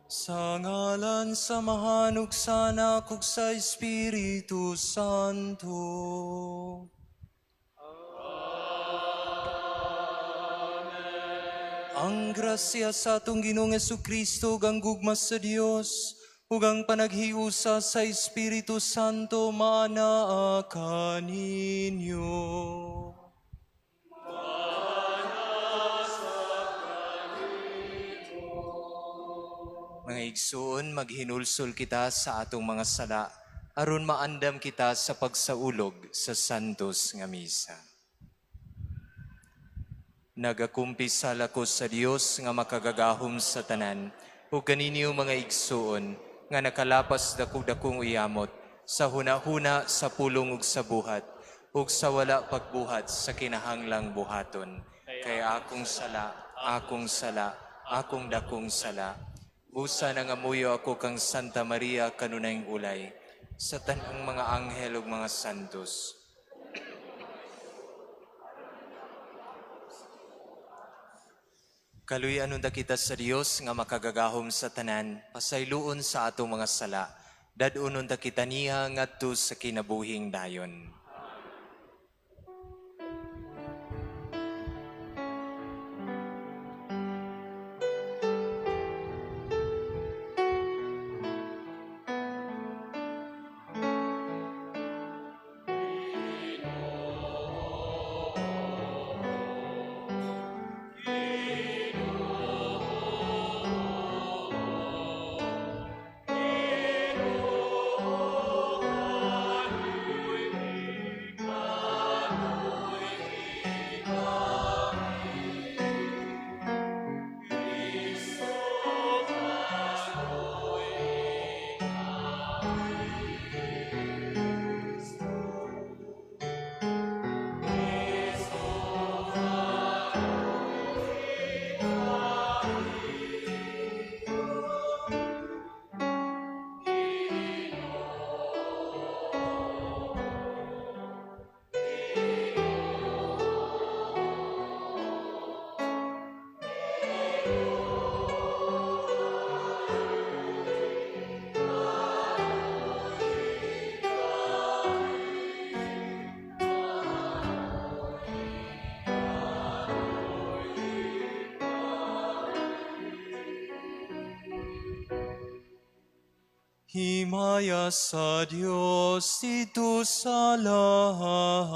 Sa ngalan sa Amahan ug sa Anak ug sa Espiritu Santo. Amen. Ang grasya sa atong Ginoong Kristo ug ang gugma sa Dios ug ang panaghiusa sa Espiritu Santo maanaa kaninyo. Mga igsoon, maghinulsol kita sa atong mga sala aron maandam kita sa pagsaulog sa Santos nga Misa. Nagakumpisal ako sa Dios nga makagagahom sa tanan ug kaninyo, mga igsoon, nga nakalapas dako-dakong uyamot sa hunahuna, sa pulong ug sa buhat ug sa wala pagbuhat sa kinahanglang buhaton. Kay akong sala, akong sala, akong dakong sala. Busa nangamuyo ako kang Santa Maria, kanunayng ulay, sa tanang mga anghel ug mga santos. Kaluy-an unta kita sa Dios nga makagagahom sa tanan, pasayloon sa atong mga sala. Dad-on unta kita niya ngadto sa kinabuhing dayon. Himaya sa Dios didto sa langit.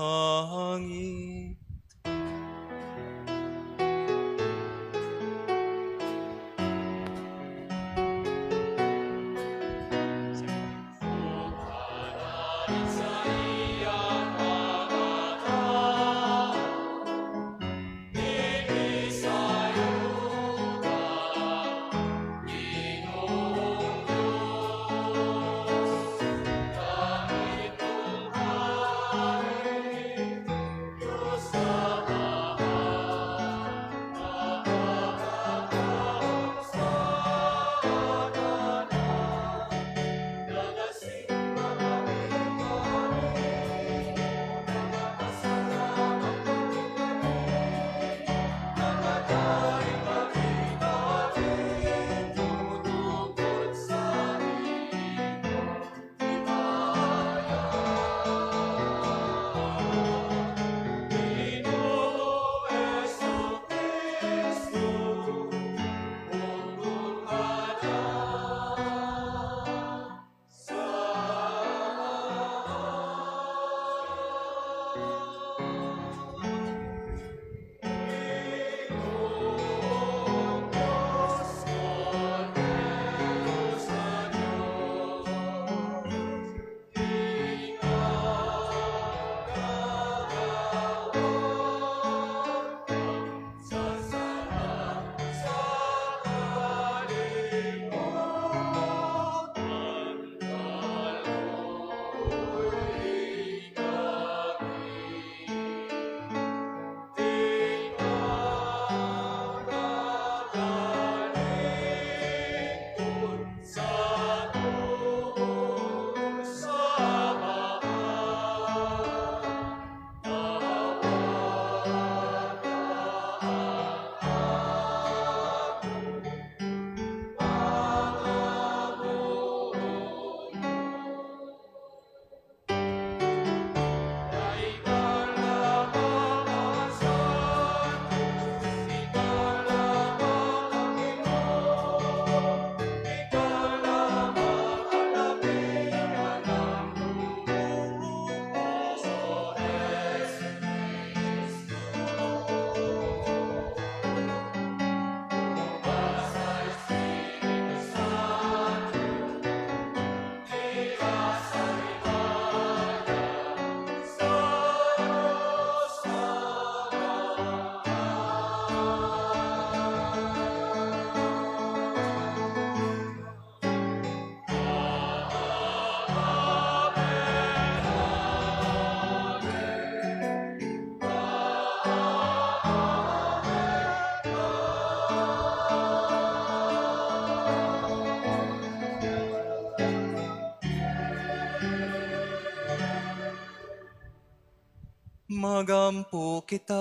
Magampo kita.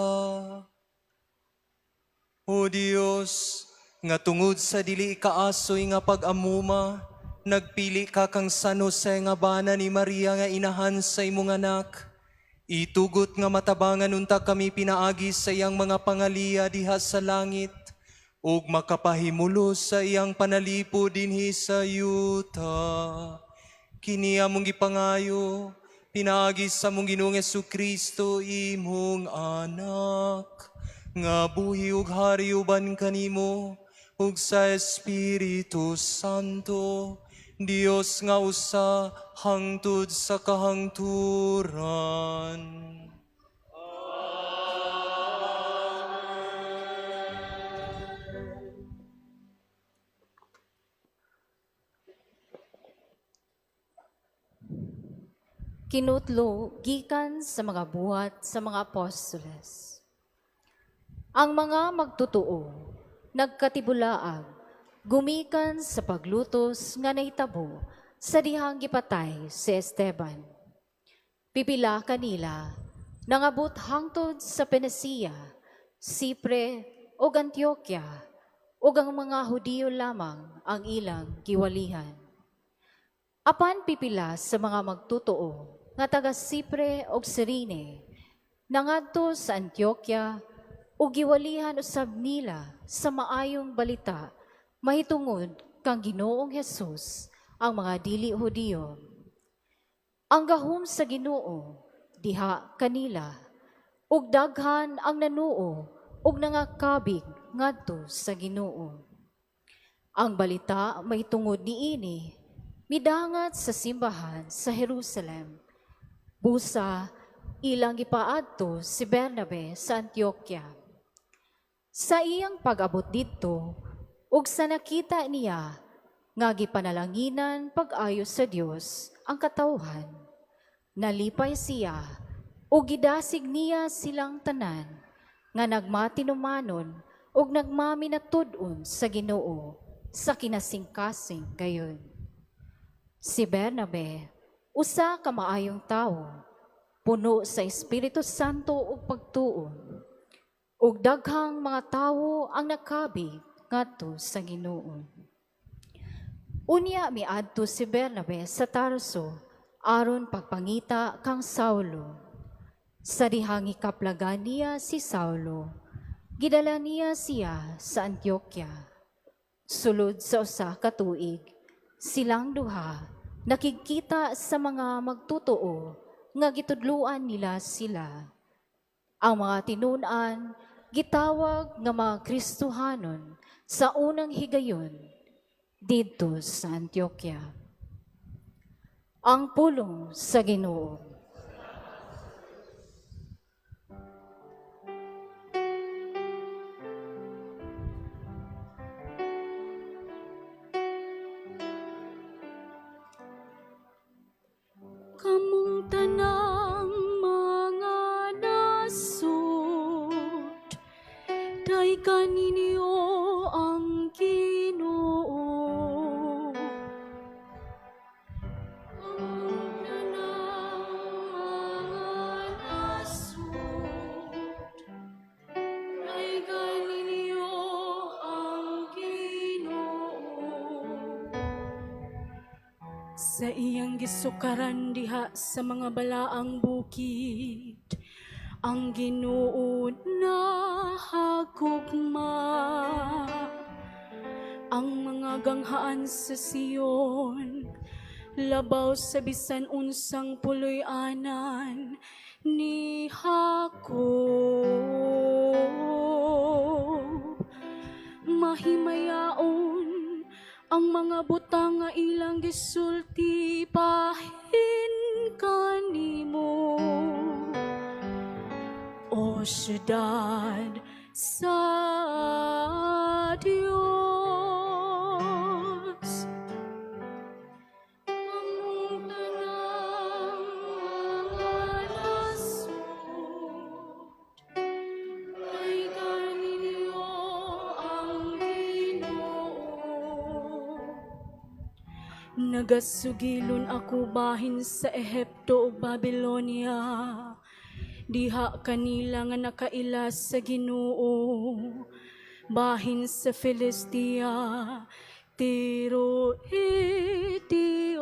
O Dios, nga tungod sa dili kaasoy nga pag-amuma, nagpili ka kang San Jose nga bana ni Maria nga inahan sa imong anak. Itugot nga matabangan unta kami pinaagi sa iyang mga pangaliya diha sa langit, ug makapahimulos sa iyang panalipo dinhi sa yuta. Kini among gipangayo, pinaagi sa among Ginoong Kristo, imong anak, nga buhi ug hari uban kanimo ug sa Espiritu Santo, Dios nga usa hangtod sa kahangturan. Kinutlo gikan sa mga Buhat sa mga Apostoles. Ang mga magtotoo nagkatibulaag gumikan sa paglutos nga nahitabo sa dihang gipatay si Esteban. Pipila kanila nangabot hangtod sa Fenicia, Sipre ug Antioquia, ug ang mga Hudiyo lamang ang ilang giwalihan. Apan pipila sa mga magtotoo nga taga Sipre ug Cirene nangadto sa Antioquia ug giwalihan usab nila sa maayong balita mahitungod kang Ginoong Hesus ang mga dili Hudiyo. Ang gahom sa Ginoo diha kanila, ug daghan ang nanuo ug nangakabig ngadto sa Ginoo. Ang balita mahitungod niini midangat sa simbahan sa Jerusalem. Busa ilang gipaadto si Bernabe sa Antioquia. Sa iyang pag-abot didto, ug sa nakita niya nga gipanalanginan pag-ayo sa Dios ang katawhan, nalipay siya ug gidasig niya silang tanan nga nagmatinumanon ug nagmaminatud-on sa Ginoo sa kinasingkasing gayon. Si Bernabe, usa ka maayong tawo, puno sa Espiritu Santo ug pagtuo. Ug daghang mga tawo ang nakabig ngadto sa Ginoo. Unya miadto si Bernabe sa Tarso aron pagpangita kang Saulo. Sa dihang gikaplagan niya si Saulo, gidala niya siya sa Antioquia. Sulod sa usa ka tuig, silang duha nakigkita sa mga magtotoo nga gitudluan nila sila. Ang mga tinun-an gitawag nga mga Kristohanon sa unang higayon didto sa Antioquia. Ang pulong sa Ginoo. Kamong tanang mga nasod, daygan ninyo ang Ginoo. Kamong tanang mga nasod, daygan ninyo ang Ginoo. Sa iyang gisukaran diha sa mga balaang bukid, ang Ginoo nahagugma. Ang mga ganghaan sa Sion, labaw sa bisan unsang puloy-anan ni Jacob. Mahimayaon ang mga butang nga ilang gisulti bahin kanimo, O syudad sa Dios. Kamong tanang mga nasod, daygan ninyo ang Ginoo. Nagasugilon ako bahin sa Ehipto ug Babylonia. Diha kanila nga nakaila sa Ginoo, bahin sa Filistia, Tiro, Ethiopia.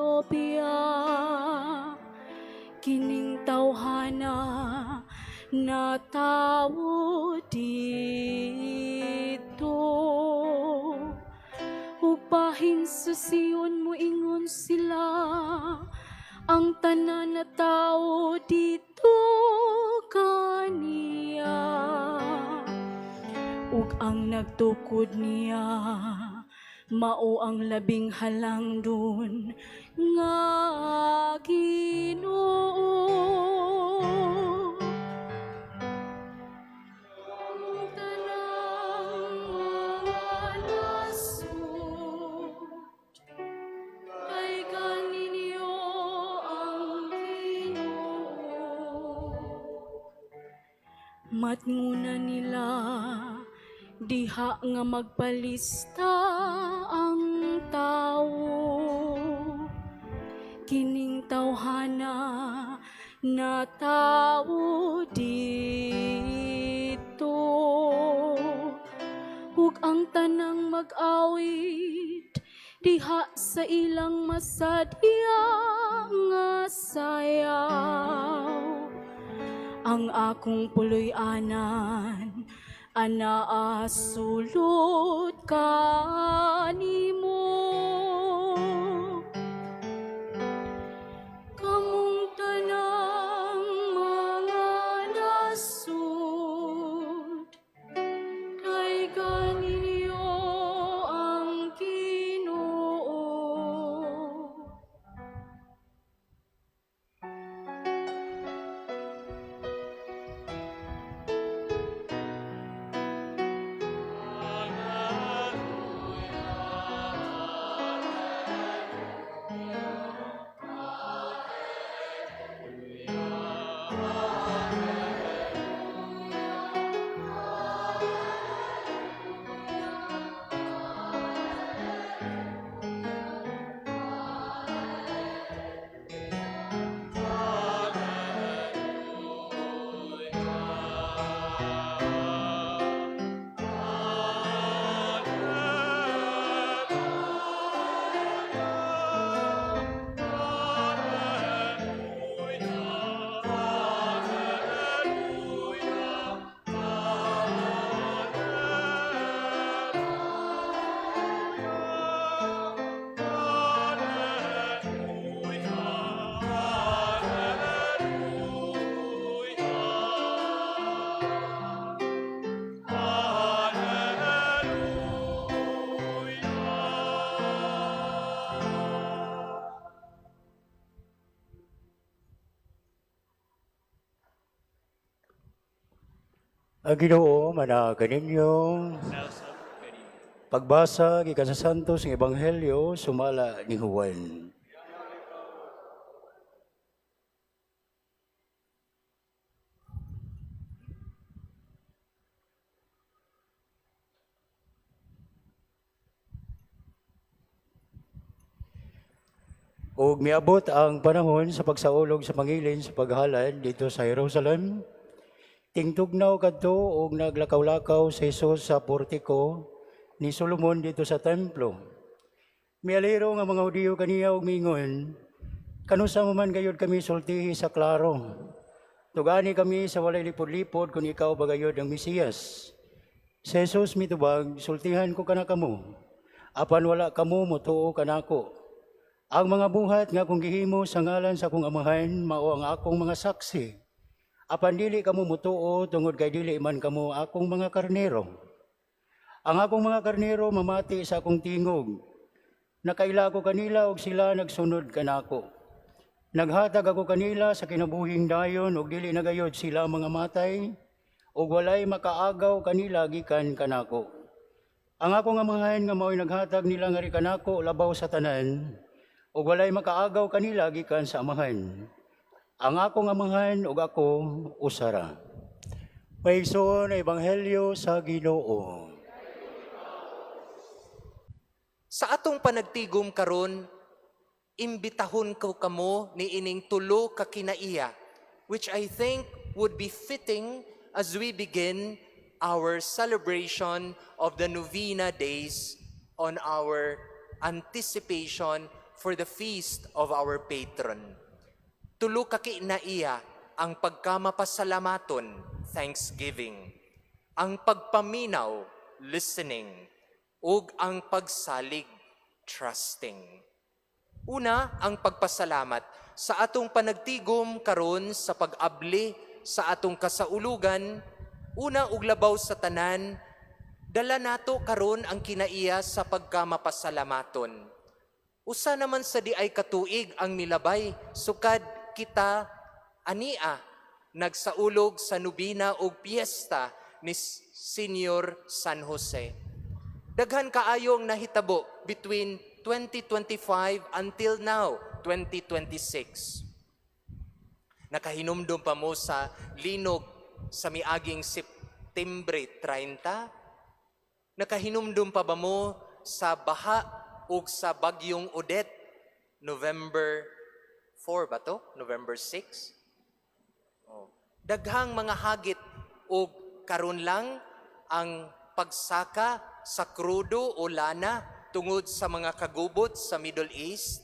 Kining tawhana natawo didto. Ug bahin sa Sion moingon sila, "Ang tanan na tawo didto kaniya." Ug ang nagtukod niya mao ang labing halangdon nga Ginoo. Ang tanang mga nasod, daygan ninyo ang Ginoo. Matnguna nila diha nga magpalista ang tawo. Kining tawhana natawo didto. Ug ang tanang mag-awit diha sa ilang masadya nga sayaw. Ang akong puloy-anan anaa sulod kanimo. Kamong tanang mga nasod, daygan ninyo ang Ginoo. Ang Ginoo manaa kaninyo. Pagbasa gikan sa Santos nga Ebanghelyo sumala ni Juan. Ug miabot ang panahon sa pagsaulog sa pangilin sa paghalad didto sa Jerusalem. Tingtugnaw kadto ug naglakaw-lakaw si Jesus sa portiko ni Solomon didto sa templo. Mialiro nga mga Hudiyo kaniya ug miingon, "Kanusa mo man gayud kami sultihi sa klaro? Tug-ani kami sa walay lipod-lipod kung ikaw ba gayud ang Mesiyas." Si Jesus mitubag, "Sultihan ko kana kamo, apan wala kamo motuo kanako. Ang mga buhat nga akong gihimo sa ngalan sa akong Amahan mao ang akong mga saksi. Apan dili kamo motuo tungod kay dili man kamo akong mga karnero. Ang akong mga karnero mamati sa akong tingog. Nakaila ko kanila ug sila nagsunod kanako. Naghatag ako kanila sa kinabuhing dayon ug dili na gayud sila mga matay ug walay makaagaw kanila gikan kanako. Ang akong Amahan nga mao'y naghatag nila ngari kanako labaw sa tanan ug walay makaagaw kanila gikan sa Amahan. Ang akong Amahan ug ako usa ra." Mga igsoon, Ebanghelyo sa Ginoo. Sa atong panagtigom karon, imbitahon ko kamo ni ining tulo ka kinaiya, which I think would be fitting as we begin our celebration of the Novena days on our anticipation for the feast of our patron. Tulo ka kinaiya: ang pagkamapasalamaton, thanksgiving, ang pagpaminaw, listening, ug ang pagsalig, trusting. Una, ang pagpasalamat sa atong panagtigom karon sa pag-abli sa atong kasaulugan. Una ug labaw sa tanan, dala nato karon ang kinaiya sa pagkamapasalamaton. Usa naman sa diay katuig ang milabay sukad kita ania nagsaulog sa nobena og piyesta ni Senior San Jose. Daghan kaayo ang nahitabo between 2025 until now, 2026. Nakahinumdum pa mo sa linog sa miaging September 30? Nakahinumdum pa ba mo sa baha ug sa bagyong Odette, November 4 ba to? November 6? Oh. Daghang mga hagit, ug karon lang ang pagsaka sa krudo o lana tungod sa mga kagubot sa Middle East.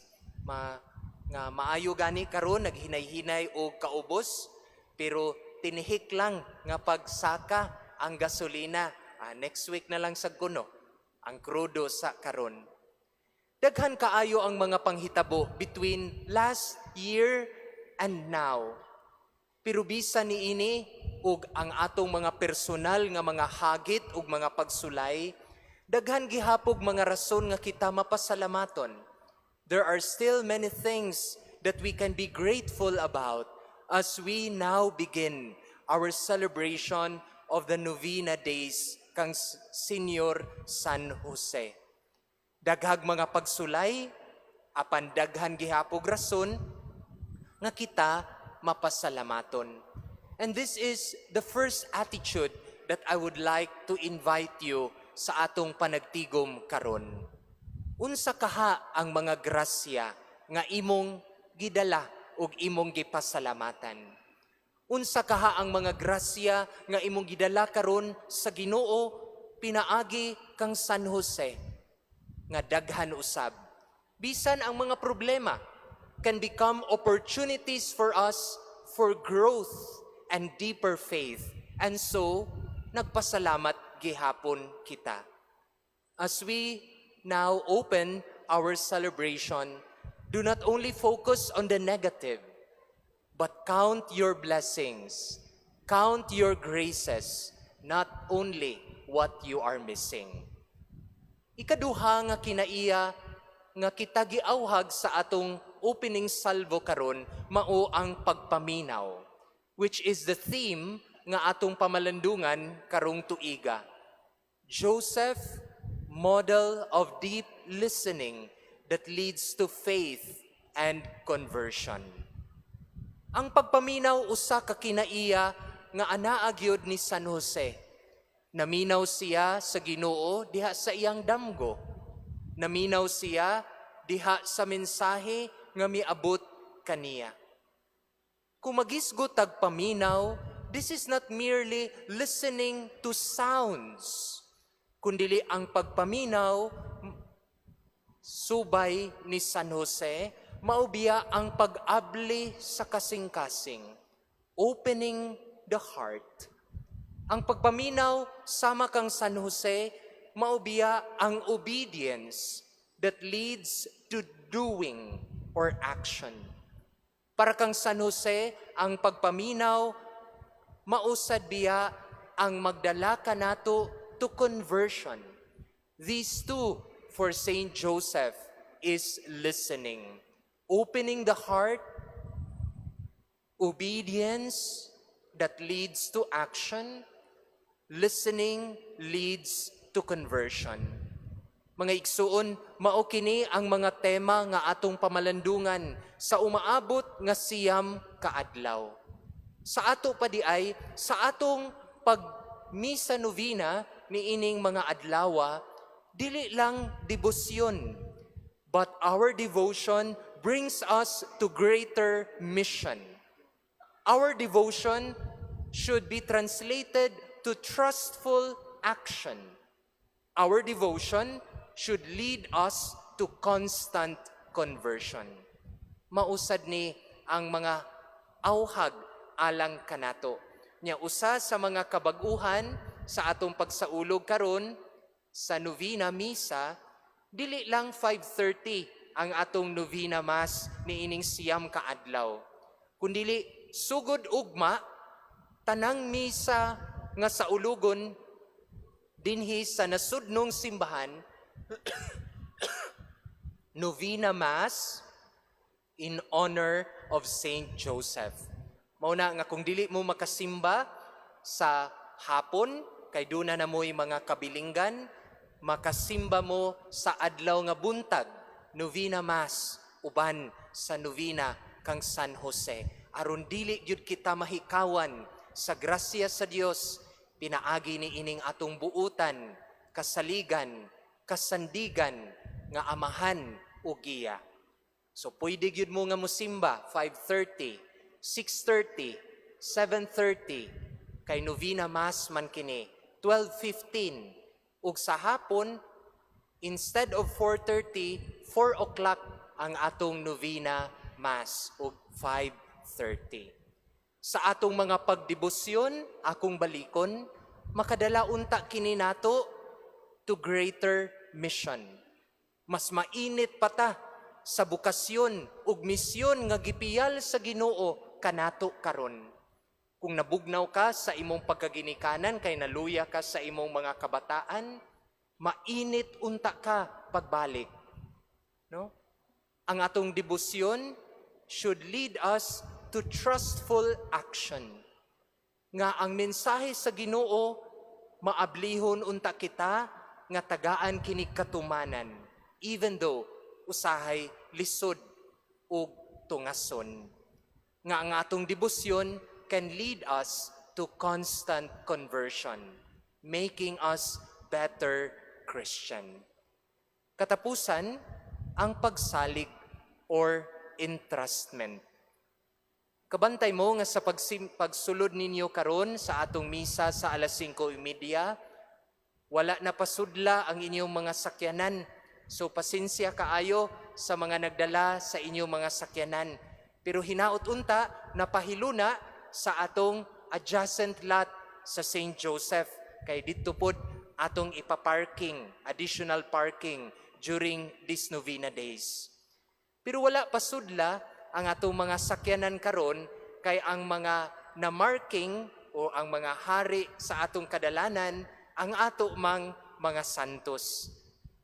Nga maayo gani karon, naghinay-hinay og kaubos, pero tinihik lang nga pagsaka ang gasolina. Ah, next week na lang sa kuno ang krudo sa karon. Daghan kaayo ang mga panghitabo between last year and now. Pero bisan niini ug ang atong mga personal nga mga hagit ug mga pagsulay, daghan gihapog mga rason nga kita mapasalamaton. There are still many things that we can be grateful about as we now begin our celebration of the Novena days kang Senior San Jose. Daghag mga pagsulay, apan daghan gihapog rason nga kita mapasalamaton. And this is the first attitude that I would like to invite you sa atong panagtigom karon. Unsa kaha ang mga grasya nga imong gidala ug imong gipasalamatan? Unsa kaha ang mga grasya nga imong gidala karon sa Ginoo pinaagi kang San Jose, nga daghan usab? Bisan ang mga problema can become opportunities for us for growth and deeper faith. And so, nagpasalamat gihapon kita. As we now open our celebration, do not only focus on the negative, but count your blessings, count your graces, not only what you are missing. Ikaduha nga kinaiya nga kita giawhag sa atong opening salvo karon mao ang pagpaminaw, which is the theme nga atong pamalandungan karong tuiga. Joseph, model of deep listening that leads to faith and conversion. Ang pagpaminaw, usa ka kinaiya nga anaa gyud ni San Jose. Naminaw siya sa Ginoo diha sa iyang damgo. Naminaw siya diha sa mensahe nga miabot kaniya. Kung magisgot tag paminaw, this is not merely listening to sounds, kundili ang pagpaminaw subay ni San Jose, mao biya ang pag-abli sa kasing-kasing, opening the heart. Ang pagpaminaw sama kang San Jose, mao biya ang obedience that leads to doing or action. Para kang San Jose, ang pagpaminaw mao sad biya ang magdala kanato to conversion. These two for Saint Joseph is listening, opening the heart, obedience that leads to action, listening leads to conversion. Mga igsuon, mao kini ang mga tema nga atong pamalandungan sa umaabot nga 9 ka adlaw. Sa ato pa diay, sa atong pagmisa novena niining mga adlawa, dili lang debosyon, but our devotion brings us to greater mission. Our devotion should be translated to trustful action. Our devotion should lead us to constant conversion. Mao sad ni ang mga auhag alang kanato. Nya usa sa mga kabag-uhan sa atong pagsaulog karon sa novena misa, dili lang 5:30 ang atong novena Mass niining 9 ka adlaw, kundili sugod ugma tanang misa nga saulugon dinhi sa nasudnong simbahan, novena Mass in honor of Saint Joseph. Mao na nga kung dili mo makasimba sa hapon kay duna na mo'y mga kabilinggan, makasimba mo sa adlaw nga buntag, novena Mass uban sa novena kang San Jose, aron dili gyud kita mahikawan sa grasya sa Dios pinaagi ni ining atong buutan, kasaligan, kasandigan nga amahan o giya. So pwede gyud mo nga musimba 5:30, 6:30, 7:30 kay novena Mass man kini, 12:15, ug sa hapon, instead of 4:30, 4 o'clock ang atong novena Mass ug 5:30. Sa atong mga pagdebosyon, akong balikon, makadala unta kini nato to greater mission. Mas mainit pa ta sa bukasyon ug misyon nga gipiyal sa Ginoo kanato karon. Kung nabugnaw ka sa imong pagkaginikanan kay naluya ka sa imong mga kabataan, mainit unta ka pagbalik. No? Ang atong debosyon should lead us to trustful action. Nga ang mensahe sa Ginoo, maablihon unta kita nga tagaan kini katumanan, even though usahay lisod ug tungason. Nga ang atong debosyon can lead us to constant conversion, making us better Christian. Katapusan, ang pagsalig or entrustment. Kabantay mo nga sa pagsulod ninyo karon sa atong misa sa alas 5:30, wala na pasudla ang inyong mga sakyanan. So pasensya kaayo sa mga nagdala sa inyong mga sakyanan. Pero hinaot unta napahiluna sa atong adjacent lot sa St. Joseph kay didto pod atong ipaparking, additional parking during these novena days. Pero wala pasudla ang atong mga sakyanan karon kay ang mga na-marking o ang mga hari sa atong kadalanan ang ato mang mga santos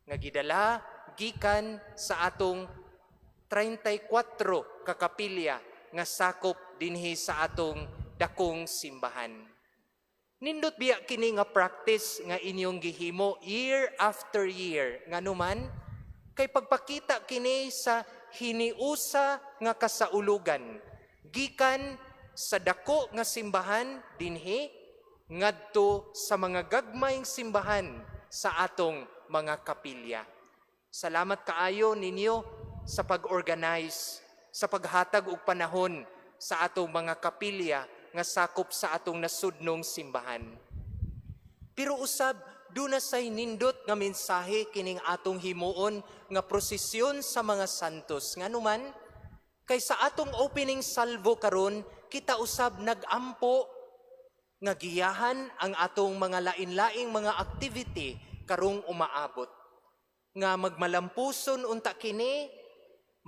nga gidala gikan sa atong 34 ka kapilya nga sakop dinhi sa atong dakong simbahan. Nindot biya kini nga practice nga inyong gihimo year after year? Nganuman kay pagpakita kini sa hiniusa nga kasaulugan gikan sa dako nga simbahan dinhi ngadto sa mga gagmayng simbahan sa atong mga kapilya. Salamat kaayo ninyo sa pag-organize, sa paghatag og panahon sa atong mga kapilya nga sakop sa atong nasudnong simbahan. Pero usab, duna say nindot nga mensahe kining atong himuon nga prosesyon sa mga santos. Nganuman, kay sa atong opening salvo karon, kita usab nagampo nga giyahan ang atong mga lain-laing mga activity karong umaabot. Nga magmalampuson unta kini,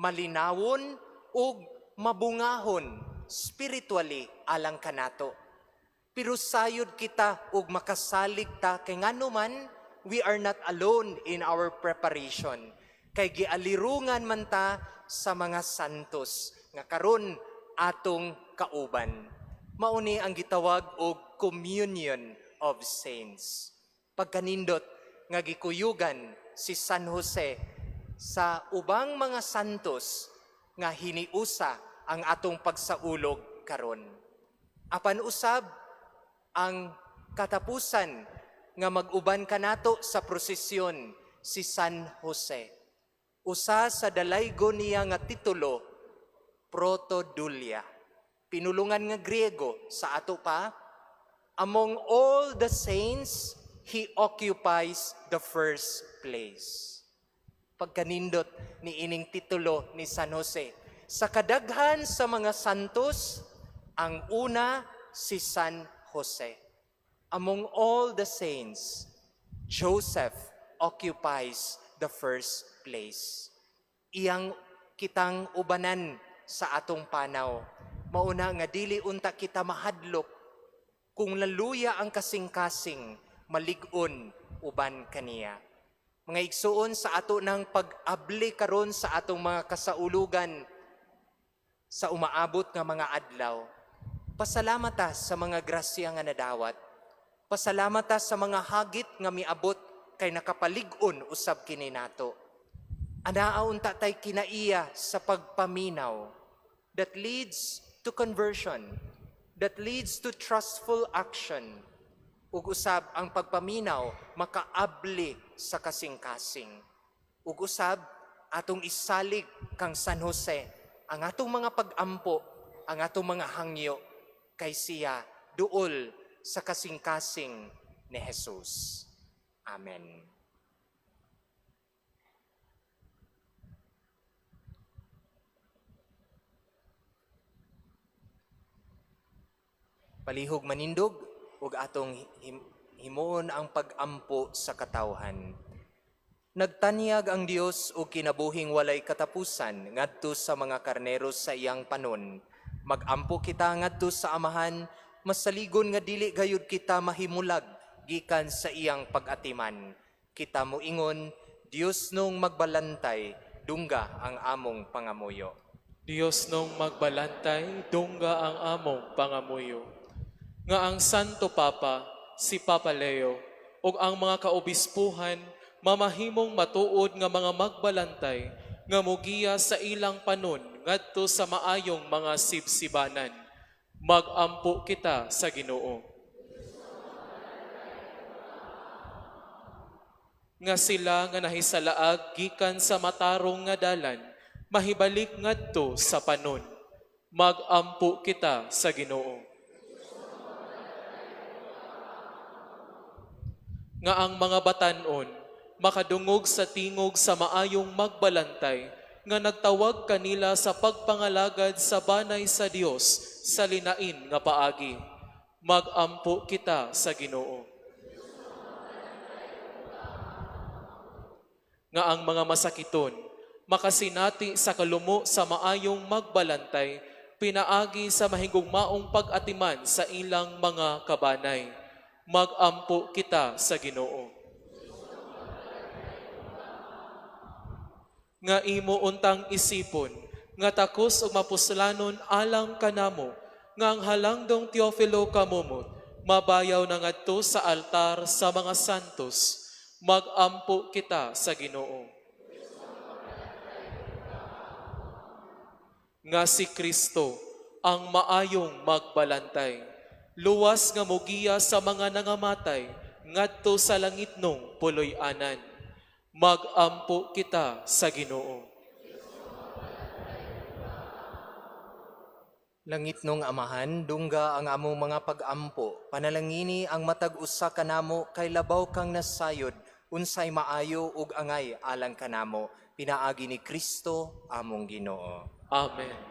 malinawon ug mabungahon spiritually alang kanato. Pero sayod kita ug makasalig ta kay nganuman we are not alone in our preparation. Kay gialirungan man ta sa mga santos nga karon atong kauban. Mao ni ang gitawag og communion of saints. Pagkanindot nga gikuyugan si San Jose sa ubang mga santos nga hiniusa ang atong pagsaulog karon. Apan usab, ang katapusan nga mag-uban kanato sa prosesyon, si San Jose. Usa sa dalaygo niya nga titulo, Protodulia. Pinulungan nga Griego, sa ato pa, Among all the saints, he occupies the first place. Pagkanindot ni ining titulo ni San Jose. Sa kadaghan sa mga santos, ang una si San Jose. Among all the saints, Joseph occupies the first place. Iyang kitang ubanan sa atong panaw. Mauna nga dili unta kita mahadlok kung laluya ang kasing-kasing, malig-on uban kaniya. Mga igsuon, sa ato ng pag-abli karon sa atong mga kasaulugan sa umaabot nga mga adlaw, pasalamat ta sa mga grasya nga nadawat. Pasalamat ta sa mga hagit nga miabot kay nakapalig-on usab kini nato. Anaa unta tay kinaiya sa pagpaminaw that leads to conversion, that leads to trustful action. Ug usab ang pagpaminaw makaabli sa kasing-kasing. Ug usab atong isalig kang San Jose ang atong mga pag-ampo, ang atong mga hangyo kay siya duol sa kasing-kasing ni Jesus. Amen. Palihog manindog ug atong himuon ang pag-ampo sa katawhan. Nagtanyag ang Dios og kinabuhing walay katapusan ngadto sa mga karnero sa iyang panon. Magampo kita ngadto sa Amahan, masaligon nga dili gayud kita mahimulag gikan sa iyang pag-atiman. Kita moingon, Dios nung magbalantay, dungga ang among pangamuyo. Dios nung magbalantay, dungga ang among pangamuyo. Nga ang Santo Papa, si Papa Leo, ug ang mga kaobispuhan, mamahimong matuod nga mga magbalantay, nga mugiya sa ilang panon ngadto sa maayong mga sibsibanan. Magampo kita sa Ginoo. Nga sila nga nahisalaag gikan sa matarong nga dalan, mahibalik ngadto sa panon. Magampo kita sa Ginoo. Nga ang mga batan-on makadungog sa tingog sa maayong magbalantay nga nagtawag kanila sa pagpangalagad sa banay sa Dios sa linain nga paagi. Magampo kita sa Ginoo. Nga ang mga masakiton makasinati sa kalumo sa maayong magbalantay pinaagi sa mahigugmaong pag-atiman sa ilang mga kabanay. Magampo kita sa Ginoo. Nga imo untang isipon, nga takos ug mapuslanon alang kanamo, nga ang halangdong Teofilo kamumot, mabayaw na ngadto sa altar sa mga santos. Magampo kita sa Ginoo. Nga si Kristo ang maayong magbalantay, luwas nga mugiya sa mga nangamatay ngadto sa langitnong puloy-anan. Magampo kita sa Ginoo. Langitnong Amahan, dungga ang among mga pag-ampo, panalangini ang matag usa kanamo kay labaw kang nasayod, unsay maayo ug angay alang kanamo, pinaagi ni Kristo among Ginoo. Amen. Sa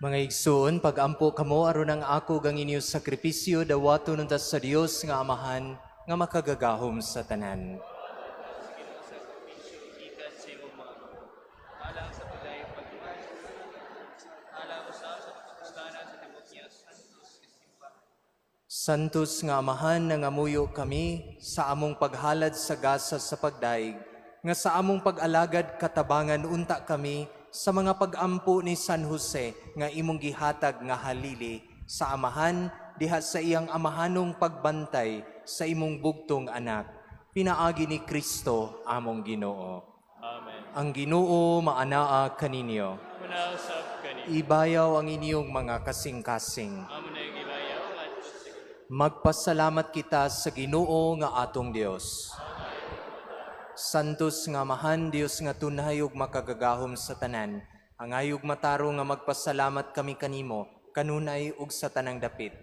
Mga igsoon, pag-ampo kamo aron ang ako ug ang inyong sakripisyo dawaton unta sa Dios nga Amahan nga makagagahom sa tanan. Santos nga Amahan, nangamuyo kami sa among paghalad sa gasa sa pagdaig, nga sa among pag-alagad katabangan unta kami sa mga pag-ampo ni San Jose nga imong gihatag nga halili sa Amahan diha sa iyang amahanong pagbantay sa imong bugtong anak. Pinaagi ni Kristo among Ginoo. Amen. Ang Ginoo maanaa kaninyo. Muna usab kani. Ibayaw ang inyong mga kasing-kasing. Amo na yung ibayaw ngadto sa Ginoo. Magpasalamat kita sa Ginoo nga atong Dios. Santos nga Amahan, Dios nga tunay ug makagagahom sa tanan, angay ug matarong nga magpasalamat kami kanimo, kanunay ug sa tanang dapit.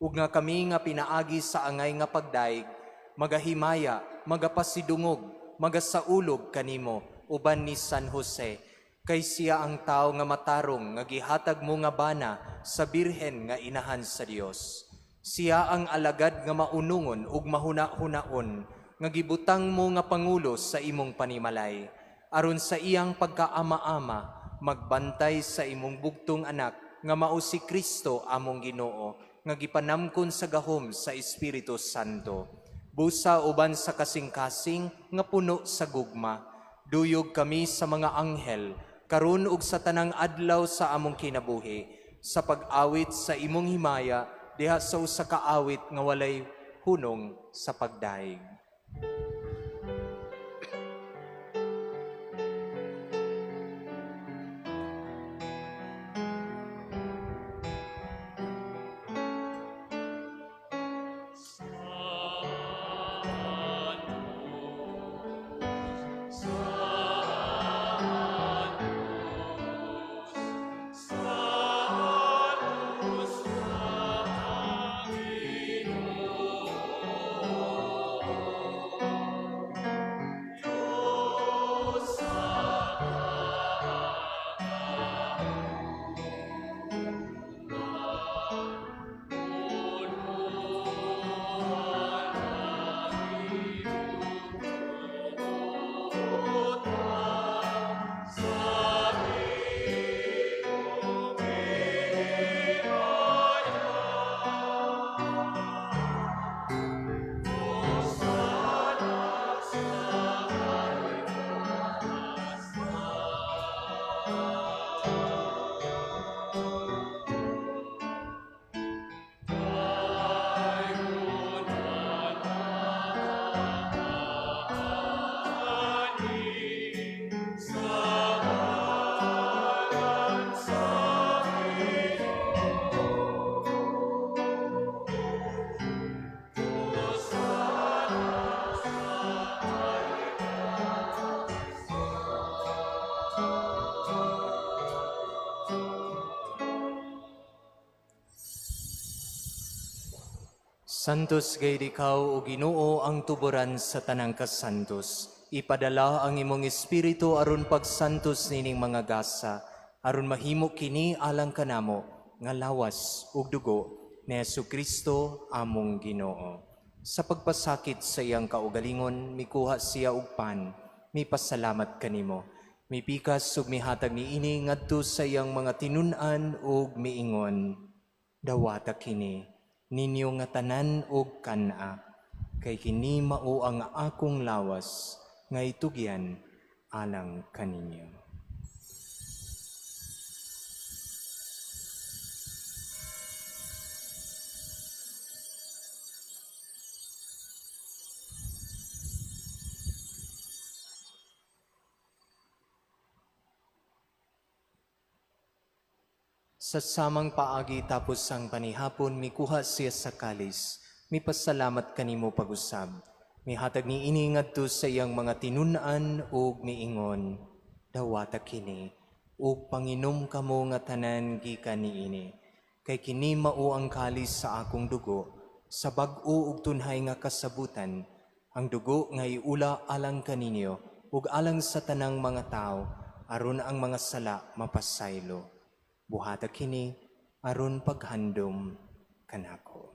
Ug nga kami nga pinaagi sa angay nga pagdaig, magahimaya, magapasidungog, magasaulog kanimo, uban ni San Jose, kay siya ang tao nga matarong nga gihatag mo nga bana sa Birhen nga inahan sa Dios. Siya ang alagad nga maunungon ug mahuna-hunaon, nga gibutang mo nga pangulo sa imong panimalay, aron sa iyang pagkaama-ama magbantay sa imong bugtong anak nga mao si Kristo among Ginoo, nga gipanamkon sa gahom sa Espiritu Santo. Busa uban sa kasing-kasing nga puno sa gugma, duyog kami sa mga anghel, karon ug sa tanang adlaw sa among kinabuhi, sa pag-awit sa imong himaya, diha sa usa ka awit nga walay hunong sa pagdaig. Santos gayud ikaw o Ginoo ang tuboran sa tanang kasantos. Ipadala ang imong espiritu aron pagsantos nining mga gasa, aron mahimo kini alang kanamo nga lawas ug dugo ni Hesukristo among Ginoo. Sa pagpasakit sa iyang kaugalingon, mikuha siya og pan, mipasalamat kanimo. Mipikas ug mihatag niini ngadto sa iyang mga tinun-an ug miingon, dawata kini ninyo nga tanan og kan-a, kay kini mao ang akong lawas nga itugyan alang kaninyo. Sa samang paagi tapos ang panihapon, mikuha siya sa kalis, mipasalamat kanimo pag-usab. Mihatag niini ngadto sa iyang mga tinun-an ug miingon, dawata kini, ug panginom kamo nga tanan gikan niini. Kay kini mao ang kalis sa akong dugo, sa bag-o ug tunhay nga kasabutan, ang dugo nga iula alang kaninyo ug alang sa tanang mga tawo, aron ang mga sala mapasaylo. Buhata kini aron paghandom kanako.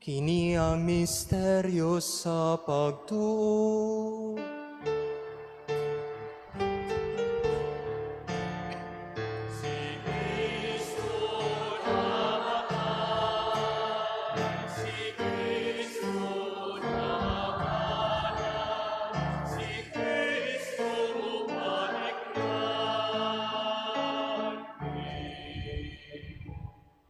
Kini ang misteryo sa pagtuo.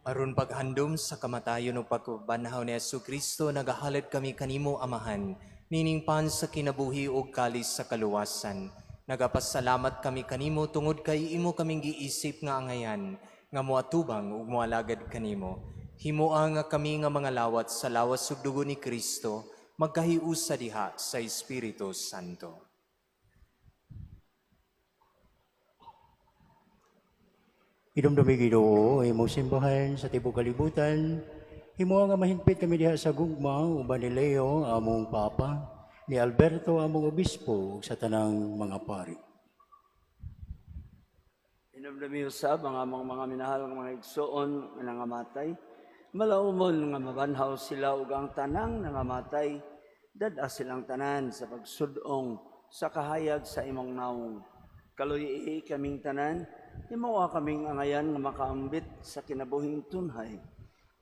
Aron paghandom sa kamatayon ug pagbanhaw ni Hesukristo, nagahalad kami kanimo, Amahan, nining pan sa kinabuhi ug kalis sa kaluwasan. Nagapasalamat kami kanimo tungod kay imo kaming giisip nga angayan, nga moatubang ug moalagad kanimo. Himoa nga kami nga mga lawat sa lawas ug dugo ni Kristo, magkahiusa diha sa Espiritu Santo. Idumdumi Ginoo imong simbahan sa tibuok kalibutan. Himoa nga mahingpit kami diha sa gugma uban ni Leo among Papa, ni Alberto among obispo ug sa tanang mga pari. Hinumdumi usab ang among mga minahal nga mga igsoon nga nangamatay. Malaumon nga mabanhaw sila ug ang tanang nangamatay, dad-a silang tanan sa pagsud-ong sa kahayag sa imong nawong. Kaluyi kaming tanan, himoa kaming angayan nga makaambit sa kinabuhing tunhay.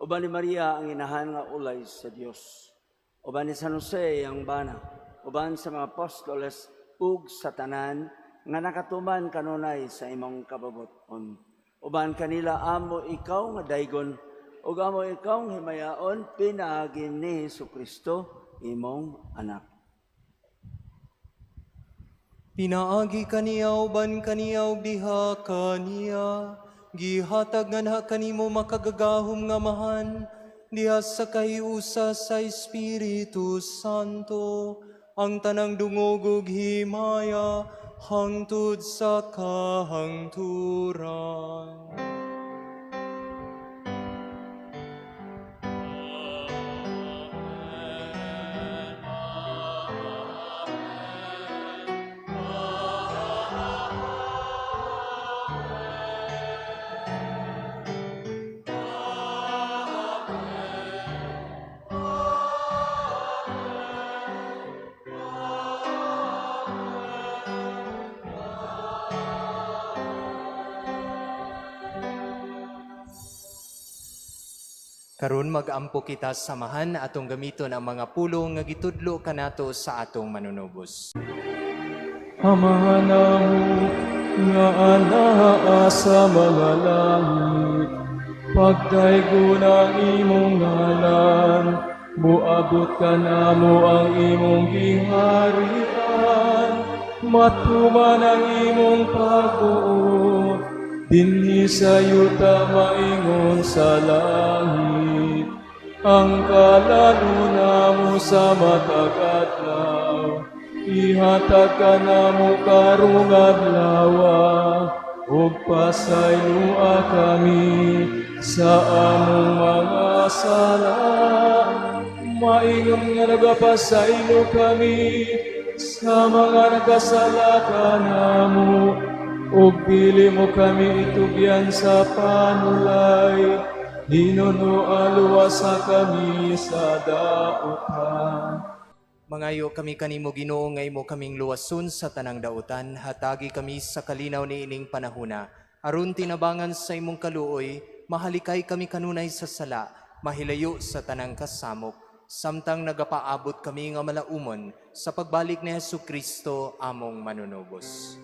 Uban ni Maria ang inahan nga ulay sa Dios. Uban ni San Jose ang bana, uban sa mga apostoles ug sa tanan nga nakatuman kanunay sa imong kabubut-on. Uban kanila amo ikaw nga daygon ug amo ikaw nga himayaon pinaagi ni Hesukristo imong anak. Pinaagi kaniya uban kaniya ug diha kaniya, gihatag nganha kanimo makagagahom nga Amahan, diha sa kahiusa sa Espiritu Santo, ang tanang dungog ug himaya hangtod sa kahangturan. Karon mag-ampo kita samahan atong gamiton ang mga pulong nga gitudlo kanato sa atong manunubos. Amahan namo nga anaa sa mga langit, pagdaygon ang imong ngalan, moabot kanamo ang imong giharian, matuman ang imong pagbuot, dinhi sa yuta maingon sa langit. Ang kalaluna mo sa matag adlaw, ihatag kanamo karong adlawa, ug pasayloa kami sa among mga sala, maingon nga nagapasaylo kami sa mga nagkasala kanamo, ug dili mo kami itugyan sa panulay, hinunoa luwasa kami sa dautan. Mangayo kami kanimo Ginoo nga imo kaming luwason sa tanang dautan, hatagi kami sa kalinaw niining panahuna. Aron tinabangan sa imong kaluoy, mahalikay kami kanunay sa sala, mahilayo sa tanang kasamok, samtang nagapaabot kami nga malaumon sa pagbalik ni Hesukristo among manunubos.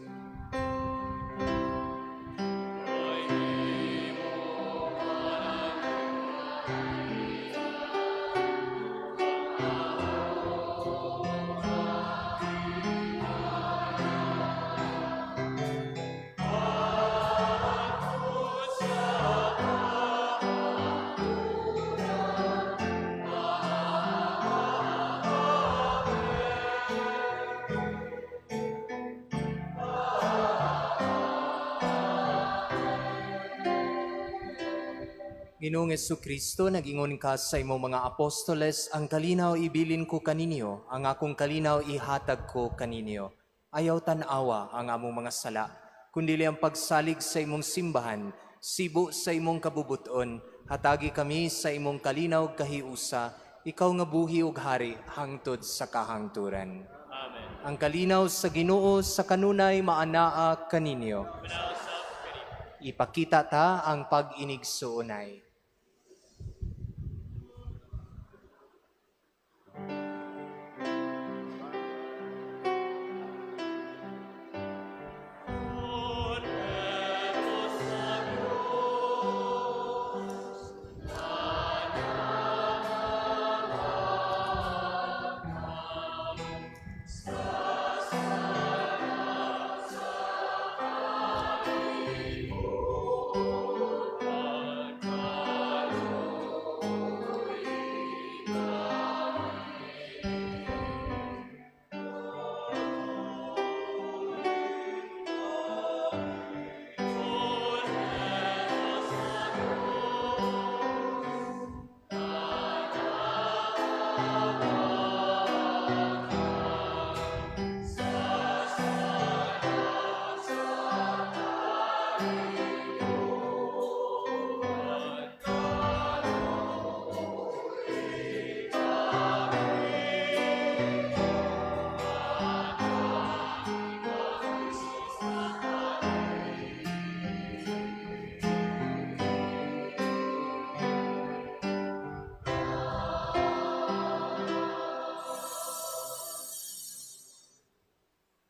Ginoong Kristo, nag-ingon ka sa imong mga apostoles, "Ang kalinaw ibilin ko kaninyo, ang akong kalinaw ihatag ko kaninyo. Ayaw tan-awa ang among mga sala, kundi ang pagsalig sa imong simbahan, sibo sa imong kabubuton, hatagi kami sa imong kalinaw kahiusa, ikaw nga buhi ug hari hangtod sa kahangturan." Amen. Ang kalinaw sa Ginoo sa kanunay maanaa kaninyo. Manausab kanimo. Ipakita ta ang pag-inigsuonay.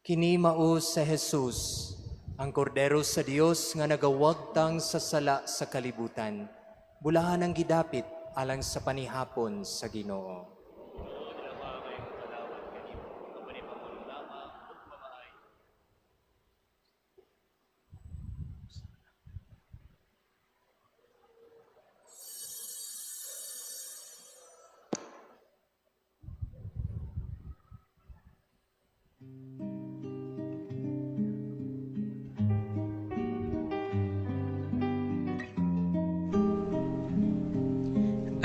Kini mao sa Jesus, ang kordero sa Dios nga nagawagtang sa sala sa kalibutan. Bulahan ang gidapit alang sa panihapon sa Ginoo.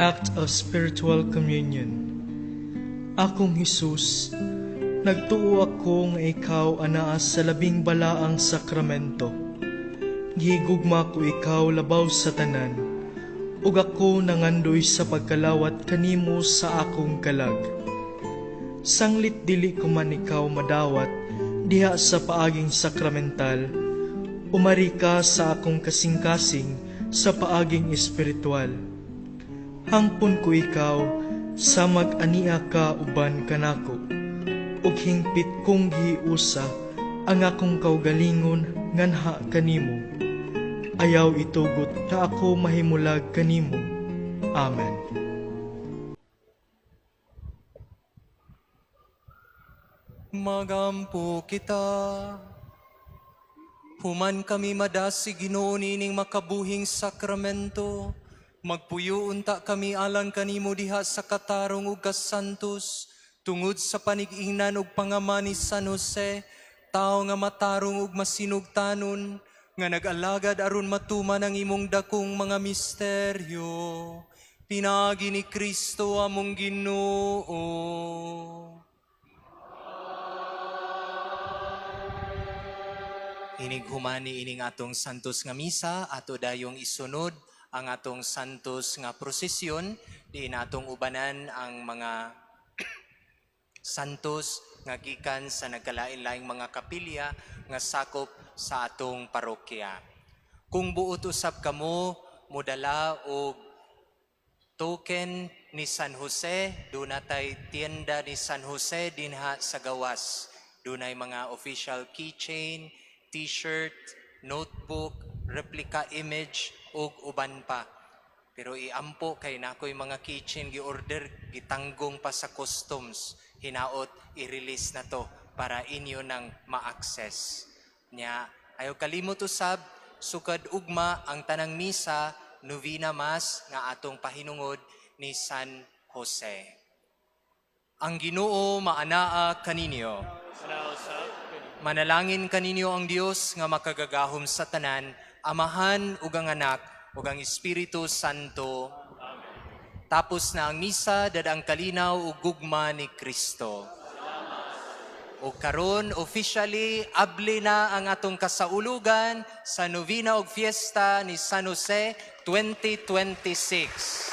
Act of Spiritual Communion. Akong Hesus, nagtuo ako nga ikaw anaa sa labing balaang sakramento. Gihigugma ko ikaw labaw sa tanan, ug ako nangandoy sa pagkalawat kanimo sa akong kalag. Sanglit dili ko man ikaw madawat diha sa paaging sakramental, umari ka sa akong kasing-kasing sa paaging espiritual. Hangpon ko ikaw sa mag-ania ka uban kanako, ug hingpit kong giusa ang akong kaugalingon nganha kanimo. Ayaw itugot na ako mahimulag kanimo. Amen. Magampo kita. Human kami madasig Ginoo nining makabuhing sakramento. Magpuyo unta kami alang kanimo diha sa katarong ug kasantos, tungod sa panig-ingnan ug pangama ni San Jose, tawo nga matarong ug masinugtanon, nga nag-alagad aron matuman ang imong dakong mga misteryo. Pinaagi ni Kristo among Ginoo. Inig humani ining atong santos nga misa, ato dayong isunod ang atong santos nga prosesyon, diin atong ubanan ang mga santos nga gikan sa nagkalain-laing mga kapilya nga sakop sa atong parokya. Kung buot usab kamo modala og token ni San Jose, duna tay tienda ni San Jose dinha sa gawas. Dunay mga official keychain, t-shirt, notebook, replica image ug uban pa. Pero iampo kay nakoy mga keychain gi-order, gitanggong pa sa customs. Hinaot i-release na to para inyo nang ma-access. Nya, ayaw kalimot usab, sukad ugma ang tanang misa, novena mass nga atong pahinungod ni San Jose. Ang Ginoo maanaa kaninyo. Manausab kanimo. Manalangin kaninyo ang Dios nga makagagahom sa tanan, Amahan ug ang Anak ug ang Espiritu Santo. Tapos na ang misa, dad-a ang kalinaw ug gugma ni Kristo. O karon, officially abli na ang atong kasaulugan sa novena og fiesta ni San Jose 2026.